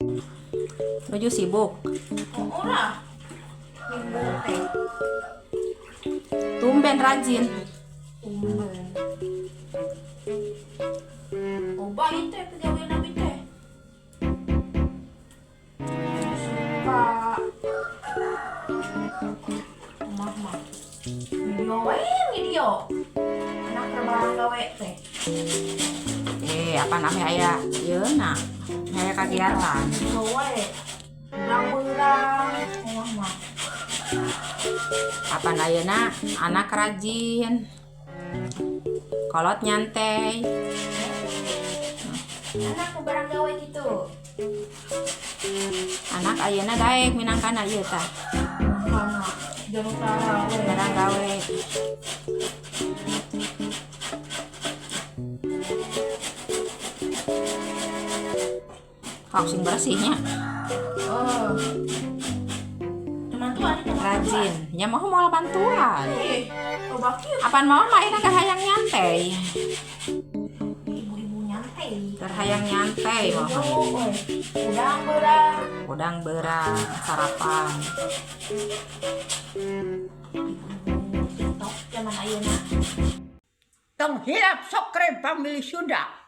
Nuju sibuk. Oh, ora. Minggu teh. Tumben rajin. Tumben. Loba ieu teh pagawean abi teh. Suka. Mah mah. Video we, video. Anak barang gawe teh. Eh, apa namanya aya ieu na? Aya kagiatan. Video we. Beurang-beurang mah mah. Apa ayeuna anak rajin. Kolot nyantai. Anak nu barang gawe gitu. Anak ayeuna daek minangkana ieu tah. Mana? Jangan salah we. Barang gawe. Kok sing bersihnya. Oh. Teman tuh ada teman. Rajin. Nya mau moal bantuan. Eh, loba kieu. Apaan mau mah ayeuna keur hayang nyantai. Ibu-ibu nyantai. Keur hayang nyantai mah. Oh, oi. Udang beurang. Udang beurang sarapan. Ibu-ibu TikTok zaman ayeuna. Tong hilap subscribe Family Sunda.